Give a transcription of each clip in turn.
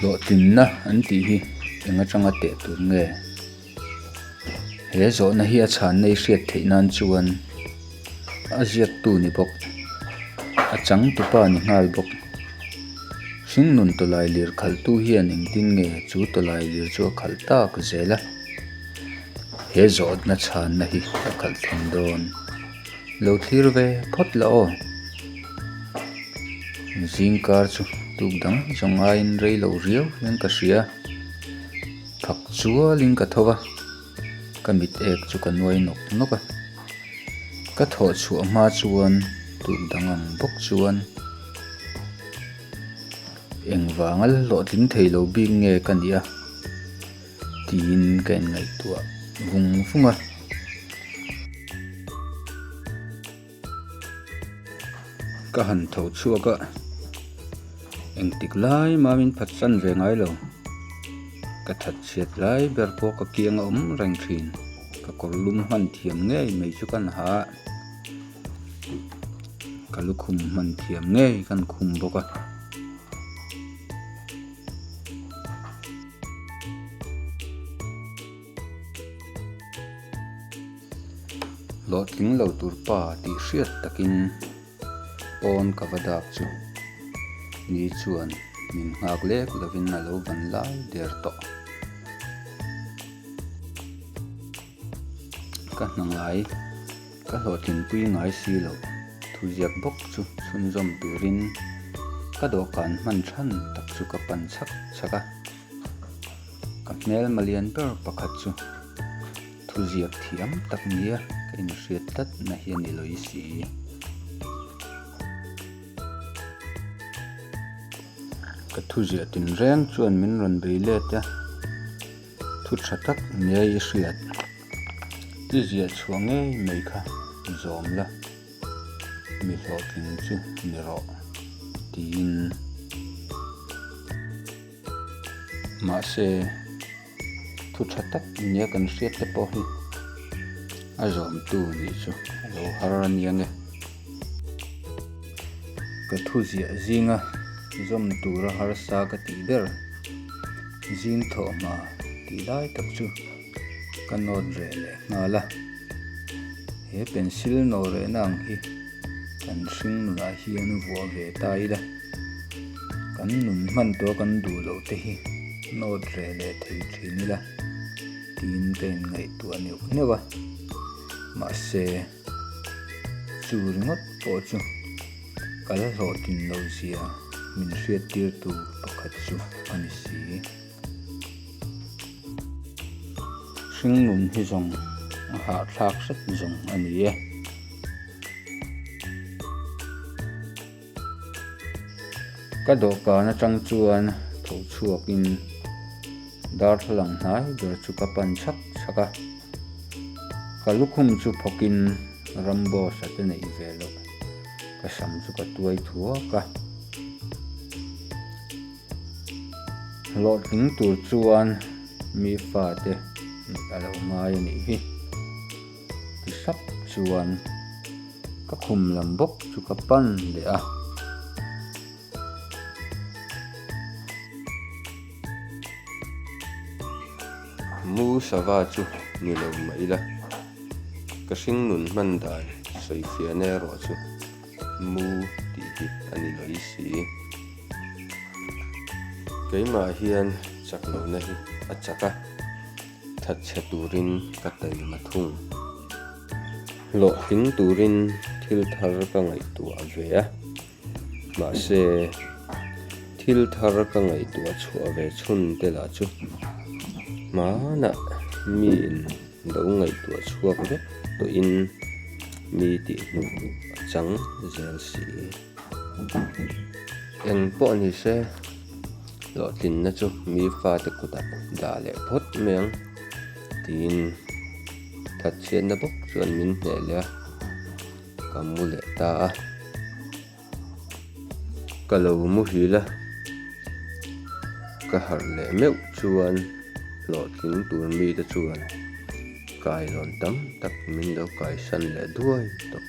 Hlawhtlinna an tih hi eng atanga teh tur nge? He zawhna hi a chhanna i hriat theih nan chuan a ziaktu ni bawk, a changtupa ni nghal bawk. Hringnun tawlai lir khalhtu hian engtin nge chu tawlai lir chu a khalh tak zel a? He zawhna chhanna hi a khalh thleng dawn. Lo thlir ve phawt la aw. Zingkar chu tuk dang zawng aiin rei lo riau hian ka hria. Phak chualin ka tho va, ka mit ek chu ka nuai nawk nawk a. Ka thawh chhuah hma chuan tuk dang ang bawk chuan engvanga la hlawhtling thei lo bik nge ka nih a tiin ka inngaihtuah vung vung a. Ka han tho chhuak a, engtik lai mah min phatsan ve ngai lo. Ka that chhiat lai ber pawh ka kiang a awm reng thin. Ka kawr lum hman thiam ngei mai chu kan ha a, ka lukhum hman thiam ngei kan khum bawk a. Hlawhtling lo tur pa tih hriat takin pawn ka va dak chu ni chuan min nghak lek lovin a lo ban lai der tawh. Ka hna ngai ka hlawhtlinpui ngai si loh thuziak bawk chu chhunzawm turin ka dawhkan hman than tak chu ka pan chhak chhak a. Ka hmelma lian ber pakhat chu thuziak thiam tak nia ka inhriat tlat na hi a ni lawih si. Ka thuziah tinreng chuan min rawn bei let a, thu tha tak nia i hriat. I ziah chhuah ngei mai kha zawm la. Mi hlawhtling chu ni rawh tiin. Mahse, thu tha tak nia kan hriat te pawh hi a zawmtu nih chu a lo har a nia nge. Ka thu ziah zinga zawm tura harsa ka tih ber zing thawh hma tih lai tak chu ka nawt reh leh nghal a. He pencil nawh rehna ang hi kan hring nunah hian vuah ve ta ila. Kan nun hman tawh kan duh loh te hi nawt reh leh thei thin ila tiin ka inngaihtuah neuh neuh a. Mahse, chu ringawt pawh chu ka la hlawhtlin loh zia min hriattirtu pakhat chu a ni si. Hringnun hi zawng a hahthlak hret zawng a ni e. Ka dawhkan atang chuan tho chhuakin darthlalang hnai ber chu ka pan chhak chhak a, ka lukhum chu phawkin Ramboss a te neih ve loh ka sam chu ka tuai thuak a. Hlawhtling tur chuan mi fate mit a lo ngai a nih hi. Ti sap chuan ka khum lam bawk chu ka pan leh a. Mu sava chu ni lo mah ila, ka hringnun hman dan sawifiahna erawh chu mu tih hi a ni lo i si. Keimah hian chak lohna hi a chak a. Thatchhe turin ka taima thung. Hlawhtling turin thil thar ka ngaihtuah ve a, mahse thil thar ka ngaihtuah chhuah ve chhun te lah chu hmanah miin lo ngaihtuah chhuak vek tawhin mi tih hmuh a chang zel si. Eng pawh ni se. Hlawhtlinna chu mi fate kutah dah leh phawt mai ang tiin thatchhiatna bawk chuan min hneh leh a, ka mu leh ta a. Ka lo muhil a, ka harh leh meuh chuan hlawhtling tur mite chuan kailawn tam tak min lo kaisan leh duai tawh.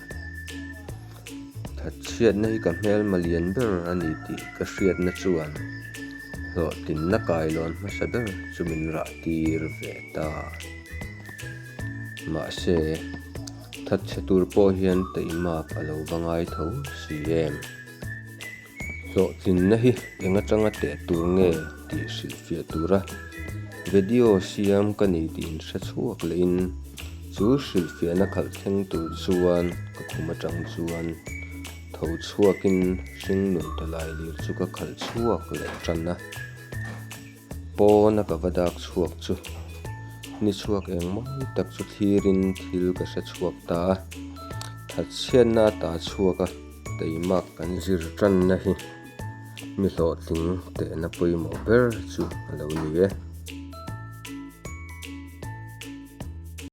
Thatchhiatna hi ka hmelma lian ber a ni tih ka hriatna chuan Hlawhtlinna kailawn hmasa ber chu min rah tir ve ta. Mahse, thatchhe tur pawh hian teimak a lo va ngai tho si em? Hlawhtlinna hi eng atanga teh tur nge tih hrilhfiah tura video siam ka ni tih inhre chhuak lehin chu hrilhfiahna khalh thleng tur chuan ka khum atang chuan tho chhuakin hringnun tawlai lir chu ka khalh chhuak leh tan a. Pawna ka va dak chhuak chu ni chhuak eng mawi tak chu thlirin thil ka hre chhuak ta a, thatchhiatna a ta chhuak a, teimak kan zir tanna hi mi hlawhtling tehna pawimawh ber chu a lo ni e.